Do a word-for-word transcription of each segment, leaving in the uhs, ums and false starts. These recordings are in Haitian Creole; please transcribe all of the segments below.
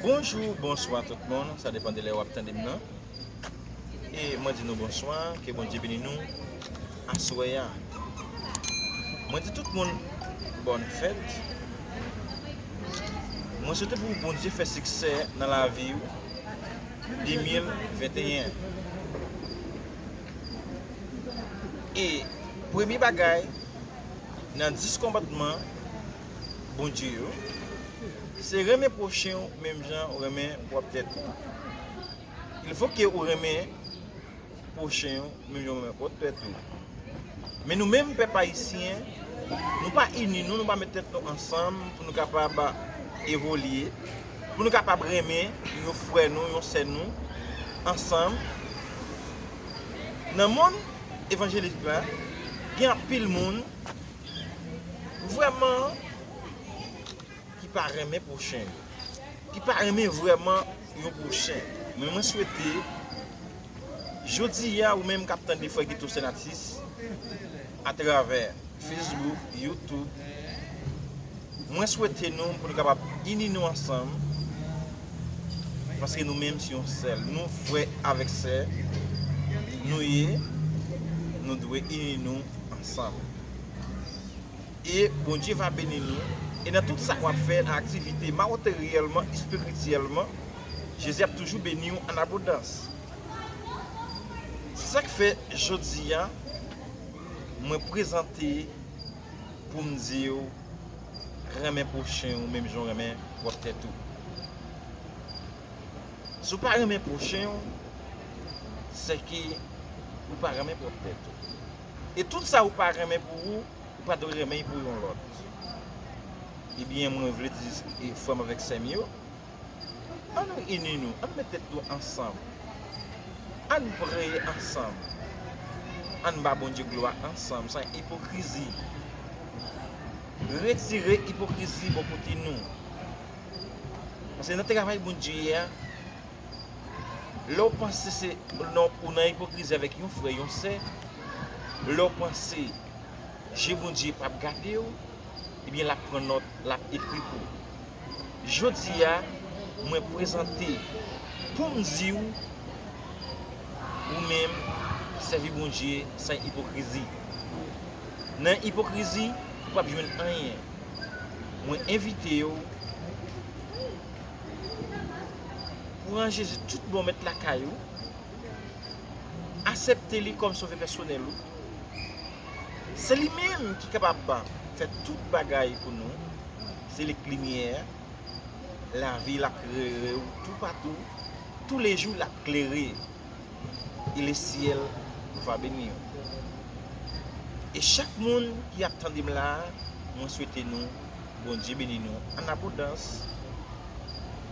Bonjou, bonswa tout moun, sa depann de lè w ap tande m nan. E mwen di nou bonswa, ke Bondye beni nou aswè a. Mwen di tout moun bòn fèt. Mwen swete pou Bondye fè siksè nan lavi w de mil venteyen. E premye bagay nan dis kòmandman Bondye yo, se renmen pwochen w menm jan w renmen pwòp tèt ou. Il faut que ou renmen pwochen w menm jan w renmen pwòp tèt ou. Men nou menm pèp ayisyen, nou pa ini nou, nou pa met tèt nou ansanm pou nou kapab evolye, pou nou kapab renmen yon frè nou, yon sè nou ansanm. Nan mond evanjelik la, gen anpil moun vrèman ki pa renmen pwochen yo, ki pa renmen vrèman yon pwochen. Men mwen swete, jodi a, ou menm k ap tande frè Guito Senatus atravè Facebook, YouTube, mwen swete nou pou nou kapab ini nou ansanm, paske nou menm se yon sèl, nou frè avèk sè, nou ye, nou dwe ini nou ansanm. E Bondye va beni nou. E nan tout sa w ap fè, nan aktivite materyèlman, espirityèlman, Jezi ap toujou beni w an abondans. Se sa k fè jodi a, mwen prezante pou m di w, renmen pwochen w menm jan w renmen pwòp tèt ou. Si w pa renmen pwochen w, se ke ou pa renmen pwòp tèt ou. E tout sa ou pa renmen pou ou, ou pa dwe renmen l pou yon lòt. Ebyen, mwen vle di, e, frè m avèk sè m yo, ann ini nou, ann met tèt nou ansanm, ann preye ansanm, ann ba Bondye glwa ansanm, san ipokrizi. Retire ipokrizi bò kote nou. Paske nan travay Bondye a, lè w panse se, non, ou nan ipokrizi avèk yon frè, yon sè, lè w panse je Bondye p ap gade w, ebyen, l ap pran nòt, l ap ekri pou ou. Jodi a, mwen prezante pou m di w, ou menm, sèvi Bondye san ipokrizi. Nan ipokrizi, ou p ap jwenn anyen. Mwen envite w, pran Jezi tout bon mèt lakay ou, aksepte li kòm sove pèsonèl ou. Se li menm ki kapab fè tout bagay pou nou. Se li k limyè lavi, l ap klere w toupatou. Toulejou, l ap klere. Et le ciel va bénir. E chak moun ki ap tande m la a, mwen swete nou, Bondye beni nou an abondans.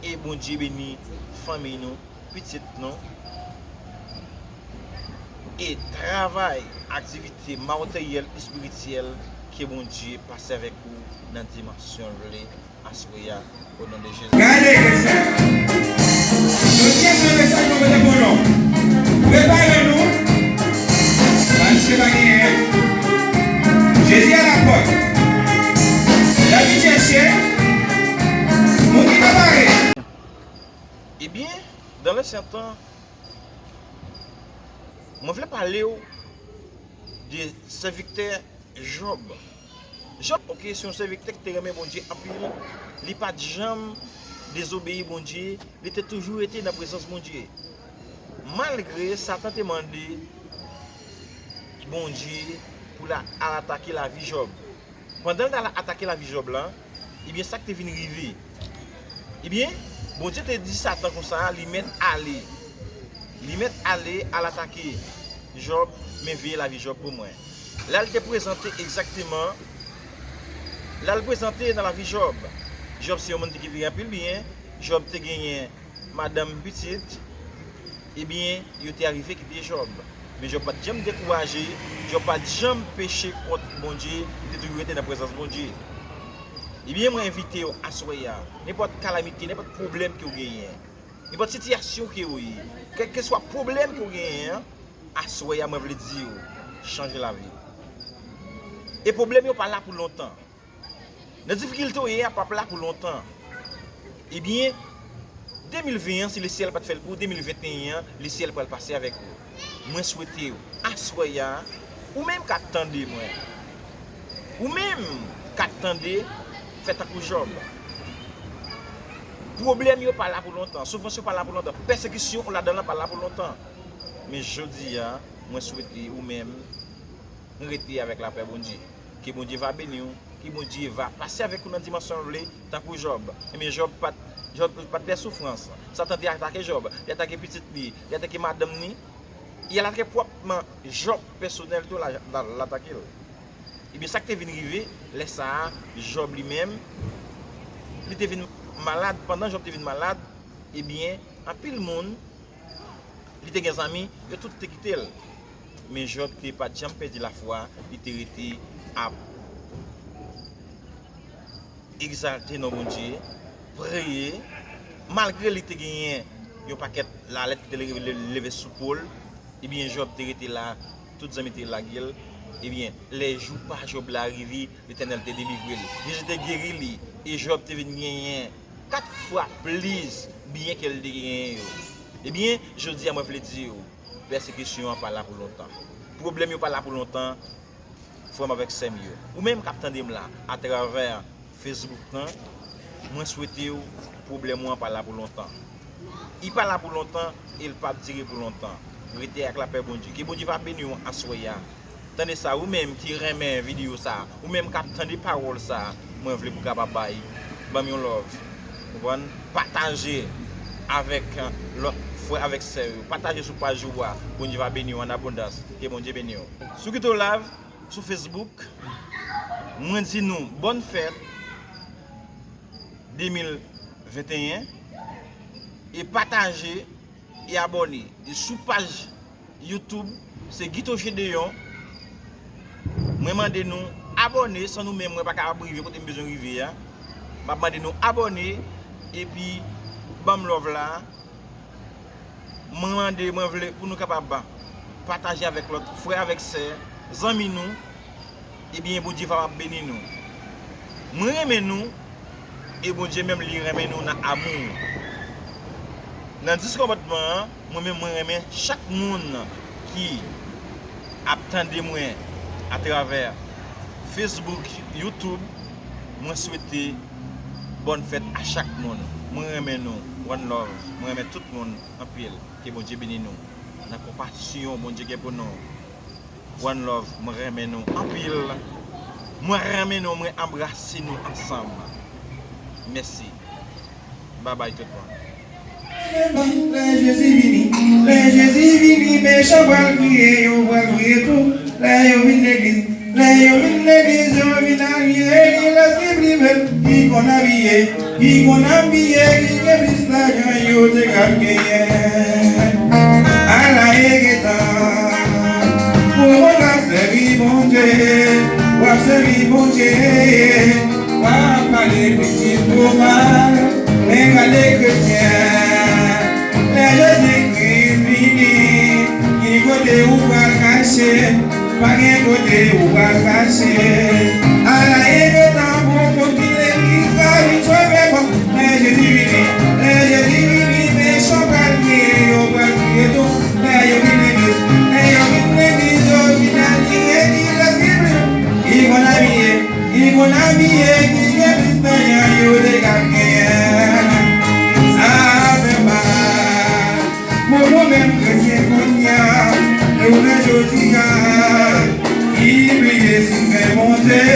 E Bondye beni fanmi nou, pitit nou. E travay, aktivite materyèl, espirityèl, ke Bondye pase avèk ou nan dimansyon l vle. Aswè a, o non de Jezi. Gade sa. Nou tchèche mesaj mwen pote pou nou. Prepare nou. Paske pa genyen. Jezi a la pòt. N ap vin chèche moun ki prepare. Ebyen, dans l'ancien temps, mwen vle pale w de sèvitè Jòb. Jòb, oke, se yon sèvitè ki te renmen Bondye anpil. Li pa t janm dezobeyi Bondye. Li te toujou rete nan prezans Bondye. Malgre Satan te mande Bondye pou l al atake lavi Jòb. Pandan l t al atake lavi Jòb la, ebyen, sa k te vin rive? Ebyen, Bondye te di Satan konsa, li mèt ale. Li mèt ale al atake Jòb, men veye lavi Jòb pou mwen. Lè l te prezante egzakteman, lè l prezante nan lavi Jòb, Jòb se yon moun ki te gen anpil byen, Jòb te genyen madanm, pitit, ebyen, yo te arive kite Jòb. Men Jòb pa t janm dekouraje, Jòb pa t janm peche kont Bondye, li te toujou rete nan prezans Bondye. Ebyen, mwen envite w aswè a, nenpòt kalamite, nenpòt pwoblèm ke w genyen, nenpòt sitiyasyon ke w ye, kèlkeswa pwoblèm ke w genyen an, aswè a, mwen vle di w, chanje lavi w. E pwoblèm yo pa la pou lontan. Nan difikilte w ye a p ap la pou lontan. Ebyen, De mil ven an, si Lesyèl pa t fè l pou ou, de mil venteyen an, Lesyèl pral pase avèk ou. Mwen swete w, aswè a, ou menm k ap tande mwen, ou menm k ap tande, fè tankou Jòb. Pwoblèm yo pa la pou lontan, soufrans yo pa la pou lontan, pèsekisyon ou ladan l pa la pou lontan. Men jodi a, mwen swete ou menm rete avèk lapè Bondye. Ke Bondye va beni w, ke Bondye va pase avèk ou nan dimansyon l vle, tankou Jòb. Ebyen, Jòb pa t, Jòb pa t pè soufrans. Satan te atake Jòb, li atake pitit li, li atake madanm ni, li atake pwòpman Jòb pèsonèl tou, l a, l a, l atake l. Ebyen, sa k te vin rive, lè sa a, Jòb li menm, li te vin malad. Pandan Jòb te vin malad, ebyen, anpil moun, li te gen zanmi, yo tout te kite l. Men Jòb te pa t janm pèdi lafwa, li te rete ap egzalte non Bondye, priye, malgre li te genyen yon pakèt lalèt ki te leve, leve sou po l, ebyen, Jòb te rete la, tout zanmi te lage l. Ebyen, lè jou pa Jòb la rive, Letènèl te delivre l. Jezi te geri li, e Jòb te vin genyen kat fwa plis byen ke l te genyen yo. Ebyen, jodi a, mwen vle di w, pèsekisyon an pa la pou lontan. Pwoblèm yo pa la pou lontan, frè m avèk sè m yo. Ou menm k ap tande m la, atravè Facebook lan, mwen swete w, pwoblèm ou an pa la pou lontan. Li pa la pou lontan, e l p ap dire pou lontan. Rete ak lapè Bondye. Ke Bondye va beni w aswè a. Tande sa, ou menm ki renmen videyo sa, ou menm k ap tande pawòl sa, mwen vle pou w kapab bay, ban m yon love. Konprann? Pataje avèk, eh, lòt frè avèk sè yo. Pataje sou paj ou a. Bondye va beni w an abondans. Ke Bondye beni w. Si w kite w live sou Facebook, mwen di nou bòn fèt de mil venteyen e pataje e abòne. E sou paj YouTube, se Guito Gedeon. Mwen mande nou abòne, san nou menm mwen pa kapab rive kote m bezwen rive a. M ap mande nou abòne epi ban m love la. Mwen mande, mwen vle pou nou kapab pataje avèk lòt frè avèk sè, zanmi nou, ebyen, Bondye va ap beni nou. Mwen renmen nou, e Bondye menm li renmen nou nan amou. Nan dis kòmandman an, mwen menm mwen renmen chak moun ki ap tande mwen atravè Facebook, YouTube. Mwen swete bòn fèt a chak moun. Mwen renmen nou. One love. Mwen renmen tout moun anpil. Ke Bondye beni nou. Nan konpasyon Bondye gen pou nou. One love, mwen renmen nou anpil. Mwen renmen nou, mwen anbrase nou ansanm. Mèsi. Babay tout moun. Lè Jezi vini, lè Jezi vini, mechan pral kriye, yo pral kriye tou. Lè yo vin legliz, lè yo vin legliz, yo vin abiye, ki lèspri prive, ki konn abiye, ki konn abiye, ki gen plis lajan yo te ka genyen. Ala egetan, pou moun k ap sèvi Bondye, w ap sèvi Bondye, w ap pale pitit ou mal, men gade kretyen, lè Jezikri vini, ki kote ou pral kache? Pa gen kote ou pral kache. Ala egetan pou moun ki legliz la vin sove kò. Lè Jezi vini, lè Jezi vini, mechan pral kriye, yo pral kriye tou. Lè yo vin legliz, lè yo vin legliz, yo vin abiye, ki lèspri prive, ki konn abiye, ki konn abiye, ki gen plis lajan yo te ka genyen. Sa fè mal. Pou nou menm kretyen kounye a, jounen jodi a, ki bliye simen Bondye,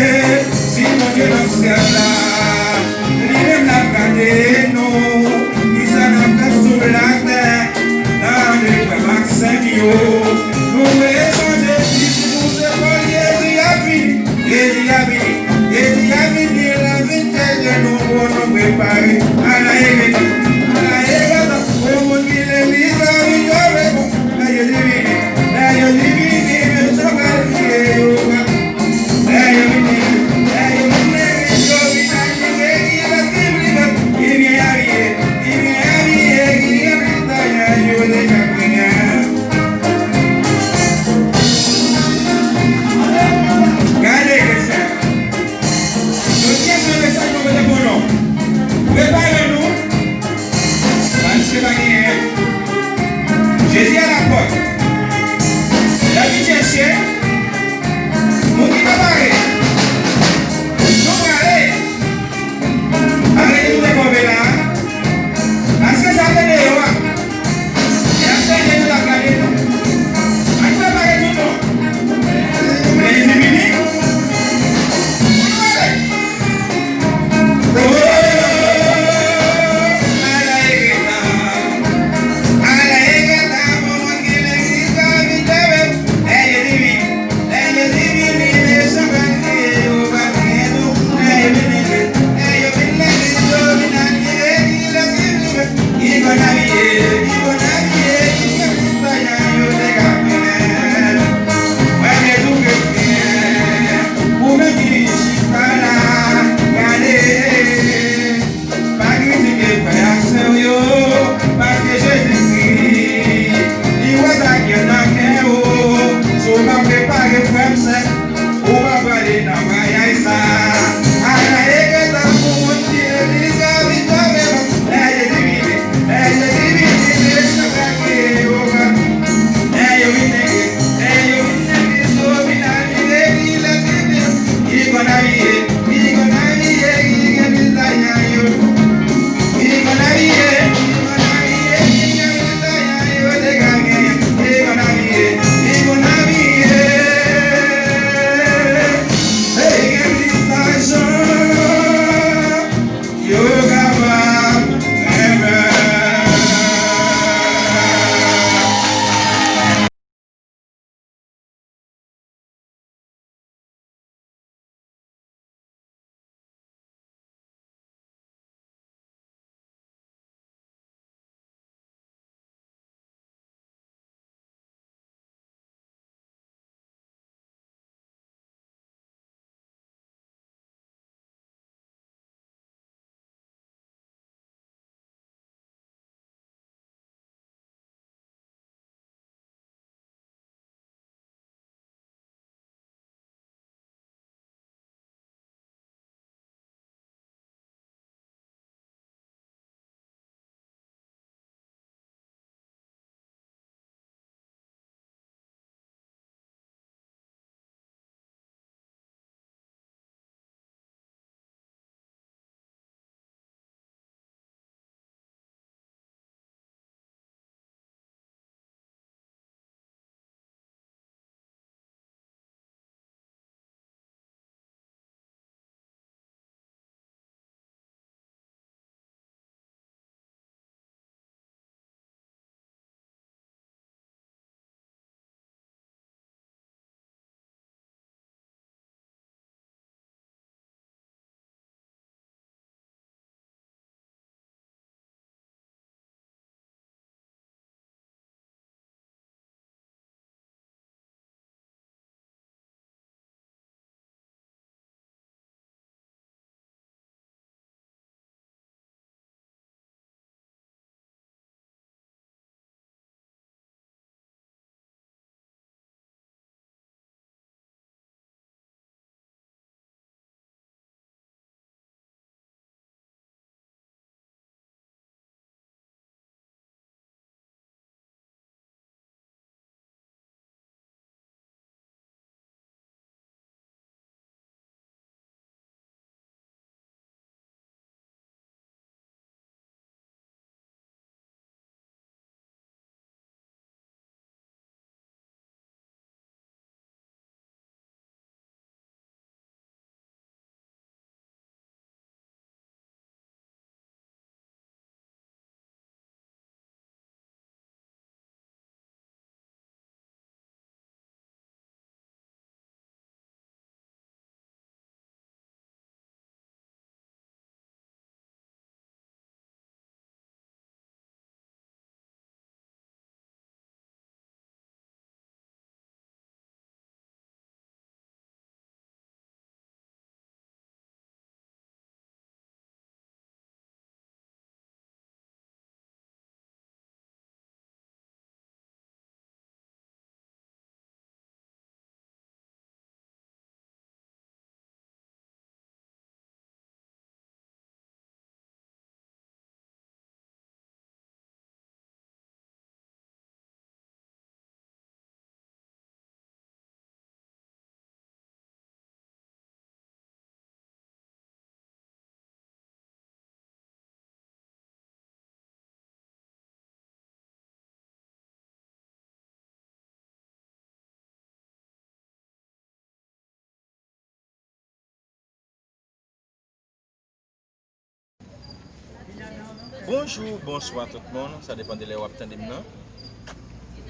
Bonjou, bonswa tout moun, sa depann de lè w ap tande m nan.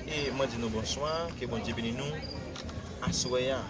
E mwen di nou bonswa, ke Bondye beni nou aswè a.